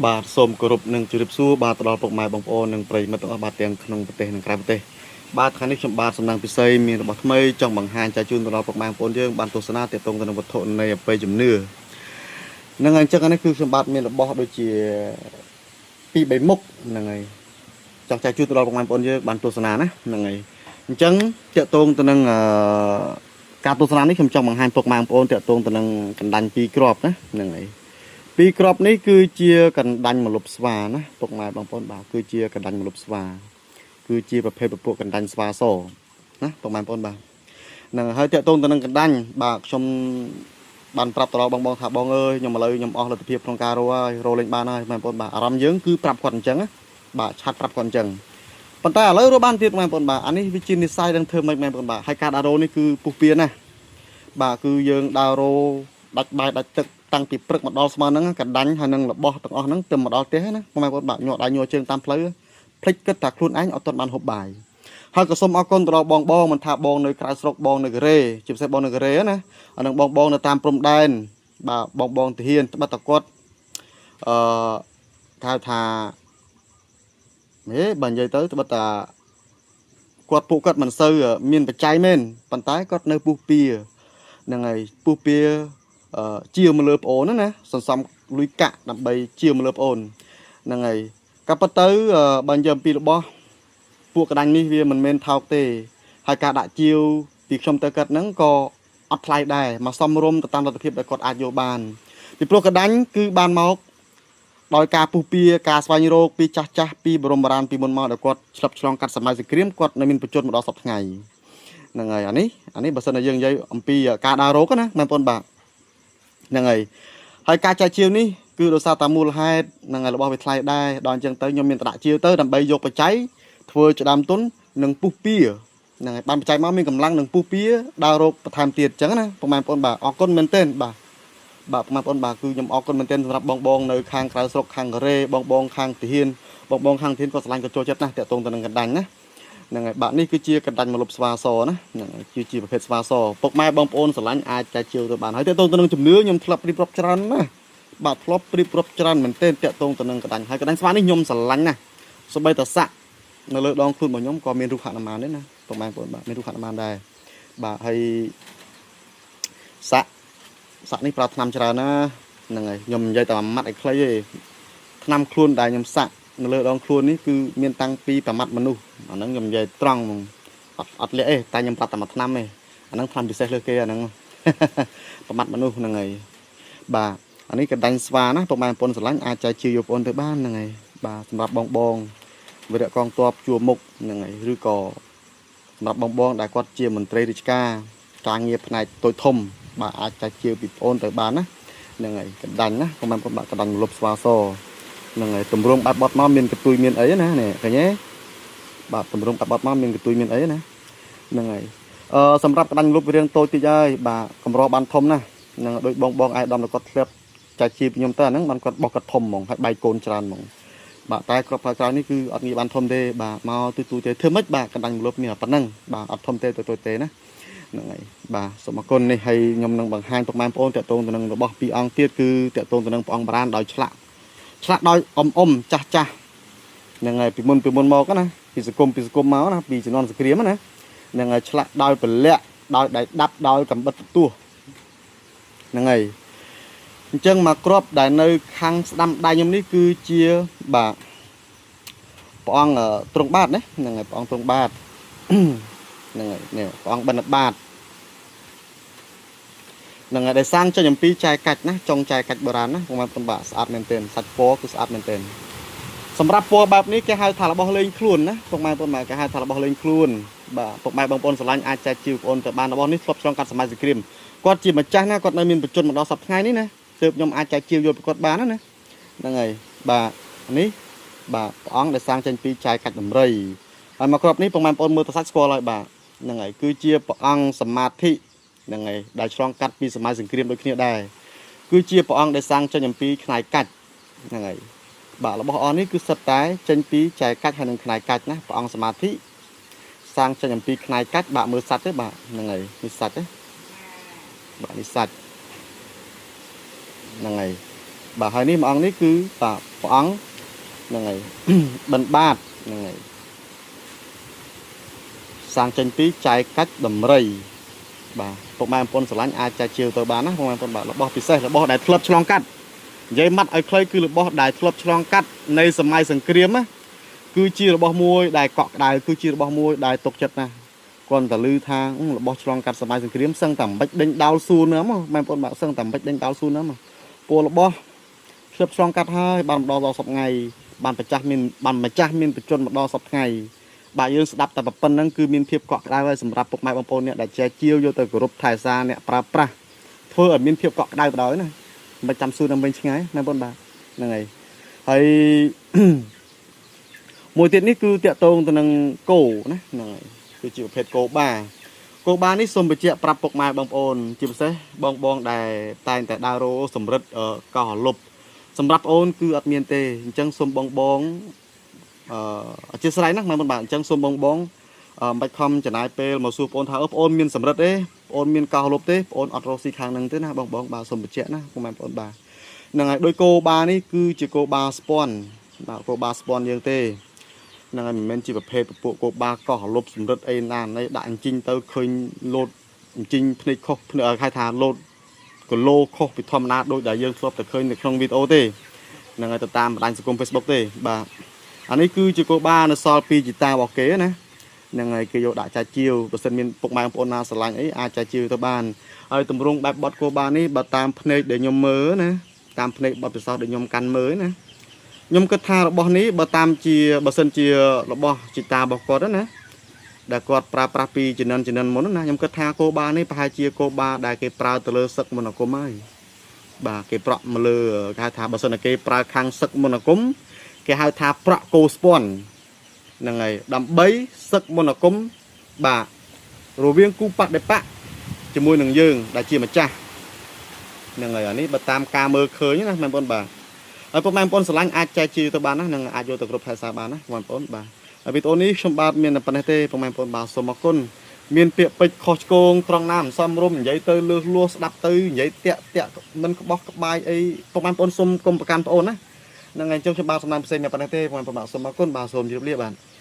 បាទសូមគោរពនិងជម្រាបសួរបាទទៅដល់ពុកម៉ែបងប្អូននិងប្រិយមិត្តទាំងអស់បាទទាំងក្នុងប្រទេសនិងក្រៅប្រទេសបាទថ្ងៃនេះខ្ញុំបាទសំណាងពិសីមានរបស់ថ្មីចង់បង្ហាញចែកជូនទៅដល់ពុកម៉ែបងប្អូនយើងបានទស្សនាទាក់ទងទៅនឹងវត្ថុនៃអបិយជំនឿនឹងអញ្ចឹងនេះគឺខ្ញុំបាទមានរបស់ដូចជាពីរបីមុខហ្នឹងហើយចង់ចែកជូនទៅដល់ពុកម៉ែបងប្អូនយើងបានទស្សនាណាហ្នឹងហើយអញ្ចឹងទាក់ទងទៅនឹងអឺការទស្សនានេះខ្ញុំចង់បង្ហាញពុកម៉ែបងប្អូនទាក់ទងទៅនឹងកណ្ដាញពីរគ្រាប់ណាហ្នឹងហើយ ពីរគ្រាប់នេះគឺជាកណ្ដាញម្លប់ស្វាណាពុកម៉ែបងប្អូនបាទគឺជាកណ្ដាញម្លប់ស្វាគឺជាប្រភេទពពួកកណ្ដាញស្វាសណាពុកម៉ែបងប្អូនបាទហ្នឹងហើយតាក់ទងទៅនឹងកណ្ដាញបាទខ្ញុំបានប្រាប់ទៅដល់បងបងថាបងអើយខ្ញុំឥឡូវខ្ញុំអស់លទ្ធភាពក្នុងការរកហើយរកលេងបានហើយបងប្អូនបាទអារម្មណ៍យើងគឺប្រាប់គាត់អញ្ចឹងណាបាទឆាត់ប្រាប់គាត់អញ្ចឹងប៉ុន្តែឥឡូវរកបានទៀតបងប្អូនបាទអានេះវាជានិស័យនឹងធ្វើមិនបងប្អូនបាទហើយការដើររនេះគឺពុះពៀនណាបាទគឺយើងដើររដាច់បាយដាច់ទឹកតាំងពីព្រឹកមកដល់ស្មើហ្នឹងកណ្ដាញហើយនឹងរបស់ទាំងអស់ហ្នឹងទៅមកដល់ផ្ទះណាបងប្អូនបាទញ័រដៃញ័រជើងតាមផ្លូវភ្លេចគិតថាខ្លួនឯងអត់ទាន់បានហូបបាយហើយក៏សូមអរគុណទៅដល់បងបងមិនថាបងនៅក្រៅស្រុកបងនៅកូរ៉េជាពិសេសបងនៅកូរ៉េណាអានឹងបងបងនៅតាមព្រំដែនបាទបងបងទាហានត្បិតតែគាត់អឺគេហៅថាហេបើនិយាយទៅត្បិតតែគាត់ពួកគាត់មិនសូវមានបច្ច័យមែនប៉ុន្តែគាត់នៅពុះពៀហ្នឹងហើយពុះពៀជាមកលើប្អូនណាសន្សំលុយកាក់ដើម្បីជាមកលើប្អូនហ្នឹងហើយក៏ប៉ុន្តែបើនិយាយអំពីរបស់ពួកកដាញ់នេះវាមិនមែនថោកទេហើយការដាក់ជាវពីខ្ញុំទៅគាត់ហ្នឹងក៏អត់ថ្លៃដែរមកសំរុំទៅតាមលទ្ធភាពដែលគាត់អាចយកបានពីព្រោះកដាញ់គឺបានមកដោយការពុះពៀការស្វែងរកពីចាស់ចាស់ពីបរមបុរាណពីមុនមកដែលគាត់ឆ្លប់ឆ្លងកាត់សម័យសង្គ្រាមគាត់នៅមានបញ្ជនមកដល់សប្តាហ៍ថ្ងៃហ្នឹងហើយអានេះបើសិនជាយើងនិយាយអំពីការដើររកណាបងប្អូនបាទហ្នឹងហើយហើយការចែកជាវនេះគឺដោយសារតែមូលហេតុហ្នឹងហើយរបស់វាថ្លៃដែរដល់អញ្ចឹងទៅខ្ញុំមានតដាក់ជាវទៅដើម្បីយកបច្ច័យធ្វើចដើមទុននិងពុះពៀហ្នឹងហើយបានបច្ច័យមកមានកម្លាំងនិងពុះពៀដើររកបន្ថែមទៀតអញ្ចឹងណាពុកម៉ែបងប្អូនបាទអរគុណមែនទែនបាទបាទពុកម៉ែបងប្អូនបាទគឺខ្ញុំអរគុណមែនទែនសម្រាប់បងបងនៅខាងក្រៅស្រុកខាងកូរ៉េបងបងខាងទាហានបងបងខាងទាហានក៏ស្រឡាញ់ក៏ចូលចិត្តណាស់តាក់ទងទៅនឹងកណ្ដាញ់ណាហ្នឹងហើយបាទនេះគឺជាកណ្ដាញ់ម្លប់ស្វាសណាហ្នឹងហើយគឺជាប្រភេទស្វាសពុកម៉ែបងប្អូនស្រឡាញ់អាចចែកជាវទៅបានហើយតាក់ទងទៅនឹងជំនឿខ្ញុំធ្លាប់រៀបរាប់ច្រើនណាស់បាទធ្លាប់រៀបរាប់ច្រើនមែនទែនតាក់ទងទៅនឹងកណ្ដាញ់ហើយកណ្ដាញ់ស្វានេះខ្ញុំស្រឡាញ់ណាស់សូម្បីតែសាក់នៅលើដងខ្លួនរបស់ខ្ញុំក៏មានរូបហនុមានដែរណាពុកម៉ែបងប្អូនបាទមានរូបហនុមានដែរបាទហើយសាក់សាក់នេះប្រើថ្នាំច្រើនណាហ្នឹងហើយខ្ញុំនិយាយតែមួយម៉ាត់ឲ្យខ្លីទេថ្នាំខ្លួនដែលខ្ញុំសាក់នៅលើដងខ្លួននេះគឺមានតាំងពីប្រមាត់មនុស្សអាហ្នឹងខ្ញុំនិយាយត្រង់ហ្មងអត់អត់លាក់ទេតែខ្ញុំប្រាប់តែមួយថ្នាំទេអាហ្នឹងថ្នាំពិសេសលើគេអាហ្នឹង ប្រមាត់មនុស្សហ្នឹងហើយបាទអានេះកណ្ដាញ់ស្វាណាពុកម៉ែបងប្អូនស្រឡាញ់អាចចែកជាយកបងប្អូនទៅបានហ្នឹងហើយបាទសម្រាប់បងបងវីរៈកងទ័ពជួរមុខហ្នឹងហើយឬក៏សម្រាប់បងបងដែលគាត់ជាមន្ត្រីរាជការការងារផ្នែកតូចធំបាទអាចចែកជាពីបងប្អូនទៅបានណាហ្នឹងហើយកណ្ដាញ់ណាពុកម៉ែបងប្អូនបាទកណ្ដាញ់ម្លប់ស្វាសហ្នឹងហើយតម្រងបែបបត់មកមានកន្ទុយមានអីណានេះឃើញទេបាទតម្រងបែបបត់មកមានកន្ទុយមានអីណាហ្នឹងហើយអឺសម្រាប់កណ្ដាញ់ម្លប់វារៀងតូចតិចហើយបាទកម្របានធំណាស់ហ្នឹងដូចបងបងអាយដាមគាត់ធ្លាប់ចែកជាពីខ្ញុំទៅអាហ្នឹងបានគាត់បោះគាត់ធំហ្មងហើយបែកកូនច្រើនហ្មងបាទតែក្របផ្លែក្រោយនេះគឺអត់ងាយបានធំទេបាទមកទូទូទេធ្វើម៉េចបាទកណ្ដាញ់ម្លប់មានប៉ុណ្ណឹងបាទអត់ធំទេទៅទេណាហ្នឹងហើយបាទសូមអរគុណនេះហើយខ្ញុំនឹងបង្ហាញពុកម៉ែបងប្អូនតាក់ទងទៅនឹងរបស់ពីរអង្គទៀតគឺតាក់ទងទៅនឹងព្រះអង្គបុរាណដោយឆ្លាក់ឆ្លាក់ដោយអ៊ំអ៊ំចាស់ចាស់ហ្នឹងហើយពីមុនពីមុនមកណាពីសង្គមពីសង្គមមកណាពីជំនាន់សង្គ្រាមណាហ្នឹងហើយឆ្លាក់ដោយពលៈដោយដៃដាប់ដោយកំបិតផ្ទោះហ្នឹងហើយអញ្ចឹងមកក្របដែលនៅខាងស្ដាំដៃខ្ញុំនេះគឺជាបាទព្រះអង្គទ្រង់បាទណាហ្នឹងហើយព្រះអង្គទ្រង់បាទហ្នឹងហើយនេះព្រះអង្គបណ្ឌិតបាទហ្នឹងហើយដែលសាងចេញអំពីចែកាច់ណាចុងចែកាច់បុរាណណាបងប្អូនបាទស្អាតមែនទែនសាច់ពណ៌គឺស្អាតមែនទែនសម្រាប់ពណ៌បែបនេះគេហៅថារបស់លេងខ្លួនណាពុកម៉ែបងប្អូនបាទគេហៅថារបស់លេងខ្លួនបាទពុកម៉ែបងប្អូនស្រឡាញ់អាចចែកជីវបងប្អូនទៅបានរបស់នេះធ្លាប់ឆ្លងកាត់សម័យសង្គ្រាមគាត់ជាម្ចាស់ណាគាត់នៅមានបញ្ជនមកដល់សប្តាហ៍ថ្ងៃនេះណាទើបខ្ញុំអាចចែកជីវយកពីគាត់បានណាហ្នឹងហើយបាទនេះបាទព្រះអង្គដែលសាងចេញពីចែកាច់ដំរីហើយមកគ្រាប់នេះពុកម៉ែបងប្អូនមើលទៅសាច់ស្គាល់ហើយបាទហ្នឹងហើយគឺជាព្រះអង្គសមាធិហ្នឹងហើយដែលឆ្លងកាត់ពីសម័យសង្គ្រាមដូចគ្នាដែរគឺជាព្រះអង្គដែលសាងចេញអំពីខ្នាយកាច់ហ្នឹងហើយបាទរបស់អស់នេះគឺសិតតែចេញពីចែកាច់ហើយនឹងខ្នាយកាច់ណាព្រះអង្គសមាធិសាងចេញអំពីខ្នាយកាច់បាទមើលសាច់ទេបាទហ្នឹងហើយនេះសាច់ទេបាទនេះសាច់ហ្នឹងហើយ បាទហើយនេះមួយអង្គនេះគឺបាទព្រះអង្គហ្នឹងហើយ បិណ្ឌបាតហ្នឹងហើយសាងចេញពីចែកកាច់ដំរីបាទពុកម៉ែបងប្អូនស្រឡាញ់អាចចែកជាវទៅបានណាពុកម៉ែបងប្អូនបាទរបស់ពិសេសរបស់ដែលធ្លាប់ឆ្លងកាត់និយាយម៉ាត់ឲ្យខ្លីគឺរបស់ដែលធ្លាប់ឆ្លងកាត់នៃសម័យសង្គ្រាមណាគឺជារបស់មួយដែលកក់ក្ដៅគឺជារបស់មួយដែលទុកចិត្តណាស់គាត់តែឮថារបស់ឆ្លងកាត់សម័យសង្គ្រាមសឹងតែមិនដេញដោលសួរណាមកម៉ែបងប្អូនបាទសឹងតែមិនដេញដោលសួរណាមកពលរបស់ធ្លាប់ឆ្លងកាត់ហើយបានម្ដងដល់សប្ងៃបានប្រចាស់មានបានម្ចាស់មានបជនម្ដងសប្ថ្ងៃបាទយើងស្ដាប់តែប៉ុណ្្នឹងគឺមានភាពកក់ក្ដៅហើយសម្រាប់ពុកម៉ែបងប្អូនអ្នកដែលចែជាវយកទៅគោរពថែសារអ្នកប្រើប្រាស់ធ្វើឲ្យមានភាពកក់ក្ដៅបណ្ដោយណាមិនចាំសួរនឹងវិញឆ្ងាយណាបងប្អូនបាទហ្នឹងហើយហើយ មួយទៀតនេះគឺតាក់ទងទៅនឹងគោណាហ្នឹងហើយគឺជាប្រភេទគោបាគោបានេះសូមបញ្ជាក់ប្រាប់ពុកម៉ែបងប្អូនជាពិសេសបងបងដែលតែងតែដើររោសំរិទ្ធកោះលុបសម្រាប់អូនគឺអត់មានទេអញ្ចឹងសូមបងបងអឺអធិស្ឋានណាបងបាទអញ្ចឹងសូមបងបងមិនបាច់ខំចំណាយពេលមកសួរបងថាអូនមានសំរិទ្ធទេបងមានកោះលុបទេបងអត់រកស៊ីខាងហ្នឹងទេណាបងបងបាទសូមបញ្ជាក់ណាពុកម៉ែបងប្អូនបាទហ្នឹងហើយដោយគោបានេះគឺជាគោបាស្ពាន់បាទគោបាស្ពាន់យើងទេហ្នឹងហើយមិនមែនជាប្រភេទពពួកគោបាកោះលុបសំរិទ្ធអីណាណីដាក់អញ្ជីងទៅឃើញលោតអញ្ជីងភ្នែកខុសភ្នែកហៅថាលោតគីឡូខុសពីធម្មតាដូចដែលយើងធ្លាប់តែឃើញនៅក្នុងវីដេអូទេហ្នឹងហើយទៅតាមបណ្ដាញសង្គម Facebook ទេបាទអានេះគឺជាគោបានៅសល់ពីជីតារបស់គេណាហ្នឹងហើយគេយកដាក់ចាច់ជាវបើសិនមានពុកម៉ែបងប្អូនណាស្រឡាញ់អីអាចចាច់ជាវទៅបានហើយទម្រង់បែបបត់គោបានេះបើតាមភ្នែកដែលខ្ញុំមើលណាតាមភ្នែកបត់ពិសោធន៍ដែលខ្ញុំកាន់មើលណាខ្ញុំគិតថារបស់នេះបើតាមជាបើសិនជារបស់ជីតារបស់គាត់ណាដែលគាត់ប្រើប្រាស់ពីជំនាន់ជំនាន់មុនណាខ្ញុំគិតថាគោបានេះប្រហែលជាគោបាដែលគេប្រើទៅលើសឹកមន្តអាគមហើយបាទគេប្រក់មកលើគេហៅថាបើសិនតែគេប្រើខាងសឹកមន្តអាគមគេហៅថាប្រក់គោស្ពាន់ហ្នឹងហើយដើម្បីសឹកមន្តអាគមបាទរវាងគូបដិបៈជាមួយនឹងយើងដែលជាម្ចាស់ហ្នឹងហើយអានេះបើតាមការមើលឃើញណាបងប្អូនបាទហើយពុកម៉ែបងប្អូនស្រឡាញ់អាចចែកជាទៅបានណានឹងអាចយកទៅគ្រប់ថែសារបានណាបងប្អូនបាទហើយវីដេអូនេះខ្ញុំបាទមានតែប៉ុណ្ណេះទេពុកម៉ែបងប្អូនបាទសូមអរគុណមានពាក្យពេចន៍ខុសឆ្គងត្រង់ណាមិនសមរម្យនិយាយទៅលឺលួសស្ដាប់ទៅនិយាយតាក់តាក់មិនក្បោះក្បាយអីពុកម៉ែបងប្អូនសូមកុំប្រកាន់បងប្អូនណាហ្នឹងហើយអញ្ចឹងខ្ញុំបាទសំណាងផ្សេងមានប៉ុណ្ណេះទេបងប្អូនបាទសូមអរគុណបាទសូមជម្រាបលាបាទ។